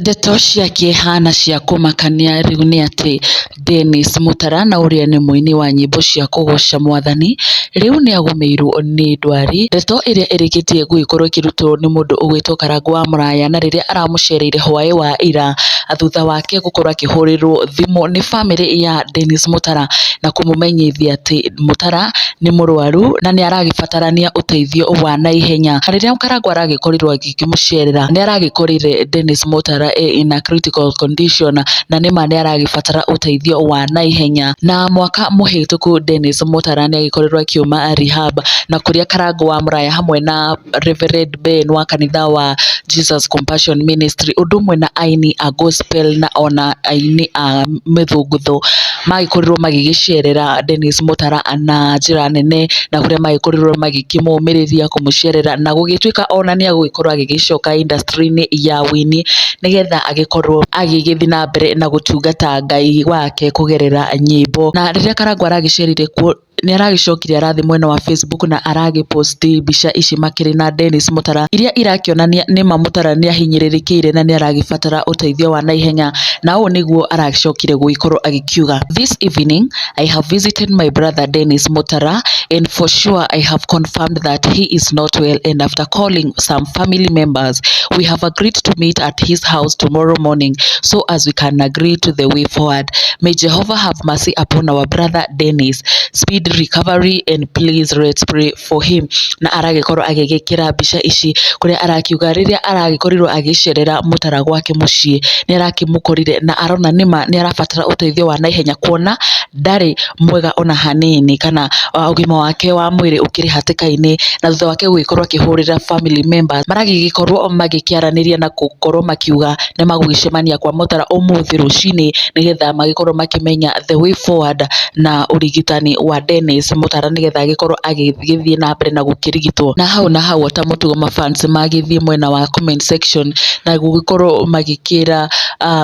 Ndeto cia kĩeha na cia kũmakania rĩu nĩ atĩ Dennis Mũtara na ũrĩa nĩ mũini wa nyĩmbo cia kũgoca mwathani, rĩu nĩ agũmĩirwo nĩ ndwari, ndeto ĩrĩa ĩrĩkĩtie gũgĩkorwo ĩkĩrutwo nĩ mũndũ ũgwĩtwo Karangũ wa Mũraya na rĩrĩa aramũcereire hwaĩ wa ira, thutha wake gũkorwo akĩhũrĩrwo thimũ nĩ bamĩrĩ ya Dennis Mũtara na kũmũmenyithia atĩ Mũtara nĩ mũrwaru na nĩ aragĩbatarania ũteithio wa naihenya. Rĩrĩa Karangũ aragĩkorirwo agĩkĩmũcerera nĩ aragĩkorire Dennis Mũtara e in a critical condition na nĩma nĩ aragĩbatara ũteithio wa naihenya. Na mwaka mũhĩtũku Dennis Mũtara nĩ agĩkorirwo akiuma rehab na kũrĩa Karangũ wa Mũraya hamwe na Reverend Ben wa kanitha wa Jesus Compassion Ministry ũndũ ũmwe na aini a gospel na ona aini a mĩthũngũtho magĩkorirwo magĩgĩcerera Dennis Mũtara na njĩra nene na kũrĩa magĩkorirwo magĩkĩmũmĩrĩria kũmũcerera na gũgĩtuĩka ona nĩ agũgĩkorwo agĩgĩcoka industry-inĩ ya wũini nĩgetha agĩkorwo agĩgĩthiĩ na mbere na gũtungata Ngai wake kũgerera nyĩmbo. Na rĩrĩa Karangũ aragĩcerire kuo nĩ aragĩcokire arathiĩ mwena wa Facebook na aragĩ post mbica ici makĩrĩ na Dennis Mũtara iria irakĩonania nĩma Mũtara nĩ ahinyĩrĩrĩkĩire na nĩ aragĩbatara ũteithio wa naihenya, na ũũ nĩguo aragĩcokire gũgĩkorwo agĩkiuga: "This evening I have visited my brother Dennis Mutara and for sure I have confirmed that he is not well, and after calling some family members, we have agreed to meet at his house tomorrow morning so as we can agree to the way forward. May Jehovah have mercy upon our brother Dennis, speed recovery, and please let's pray for him." Na aragĩkorwo agĩgĩkĩra mbica ici kũrĩa arakiuga rĩrĩa aragĩkorirwo agĩcerera Mũtara gwake mũciĩ nĩ arakĩmũkorire na arona nĩma nĩ arabatara ũteithio wa naihenya kuona ndarĩ mwega ona hanini kana ũgima wake wa mwĩrĩ ũkĩrĩ hatĩka-inĩ. Na thutha wake gũgĩkorwo akĩhũrĩra family members, maragĩgĩkorwo magĩkĩaranĩria na gũkorwo makiuga nĩ magũgĩcemania kwa Mũtara ũmũthĩ rũcinĩ nĩgetha magĩkorwo makĩmenya the way forward na ũrigitani wa Dennis Mũtara nĩgetha agĩkorwo agĩgĩthiĩ na mbere na gũkĩrigitwo. Na hau na hau ota mũtugo mafans magĩthiĩ mwena wa comment section na gũgĩkorwo magĩkĩra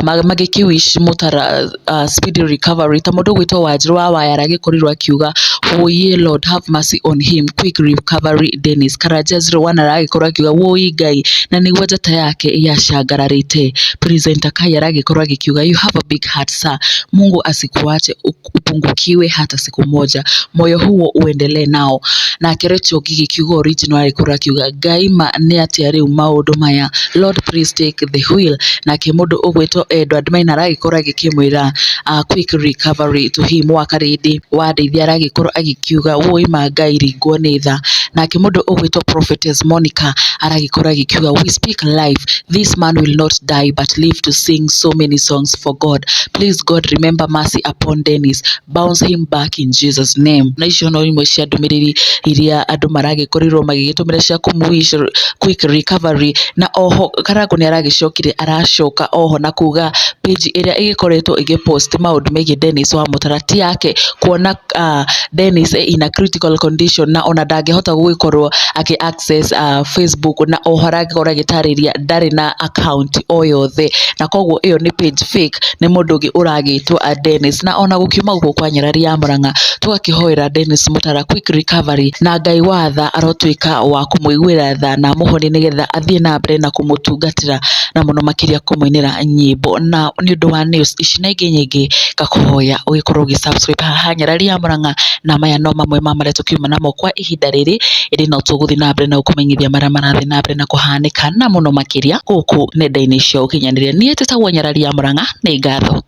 magĩkĩ wish Mũtara speedy recovery, ta mũndũ ũgwĩtwo Wanjirũ wa Waya aragĩkorirwo akiuga, "Wũiĩ Lord, have mercy on him, quick recovery Dennis." Karanja 01 aragĩkorwo akiuga, "Wũi Ngai, na nĩguo njata yake yacangararĩte." Presenter Kai aragĩkorwo agĩkiuga, "You have a big heart, sir, Mungu asikuache upungukiwe hata siku moja, moyo huo uendelee nao." Nake Rachel Ngigi kiugo original aragĩkorwo akiuga, "Ngai ma nĩ atĩa rĩu maũndũ maya, Lord please take the wheel." Nake mũndũ ũgwĩtwo Edward Maina aragĩkorwo agĩkĩmwĩra, "Quick recovery to him." Wa Karĩndĩ wa Ndeithia aragĩkorwo agĩkiuga, "Wũi ma Ngai, ringwo nĩ tha." Nake mũndũ ũgwĩtwo Prophetess Monica aragĩkorwo agĩkiuga, "We speak life, this man will not die but live to sing so many songs for God. Please God, remember mercy upon Dennis, bounce him back in Jesus' name." Na icio no imwe cia ndũmĩrĩri iria andũ maragĩkorirwo magĩgĩtũmĩra cia kũmũ wish quick recovery. Na oho Karangũ nĩ aragĩcokire aracoka oho na kuga page ĩrĩa ĩgĩkoretwo ĩgĩpost maũndũ megiĩ Dennis wa Mũtara ti yake, kuona Dennis in a critical condition na ona ndangĩhota gũgĩkorwo akĩ access Facebook, na oho aragĩkorwo agĩtarĩria ndarĩ na account o yothe na koguo ĩyo nĩ page fake, nĩ mũndũ ũngĩ ũragĩtwo Dennis. Na ona gũkiuma gũkũ kwa Nyarari ya Mũrang'a tũgakĩhoera Dennis Mũtara quick recovery na Ngai wa tha arotuĩka wa kũmũiguĩra tha na amũhonie nĩgetha athiĩ na mbere na kũmũtungatĩra na mũno makĩria kũmũinĩra nyĩmbo. Na nĩ ũndũ wa news ici na ingĩ nyingĩ, ngakũhoya ũgĩkorwo ũgĩ subscribe haha Nyarari ya Mũrang'a. Na maya no mamwe ma marĩa tũkiuma namo kwa ihinda rĩrĩ, ĩndĩ no tũgũthiĩ na mbere na gũkũmenyithia marĩa marathiĩ na mbere na kũhanĩka na mũno makĩria gũkũ nenda-inĩ cia ũkinyanĩria. Niĩ njĩtagwo Nyarari ya Mũrang'a, nĩ ngatho.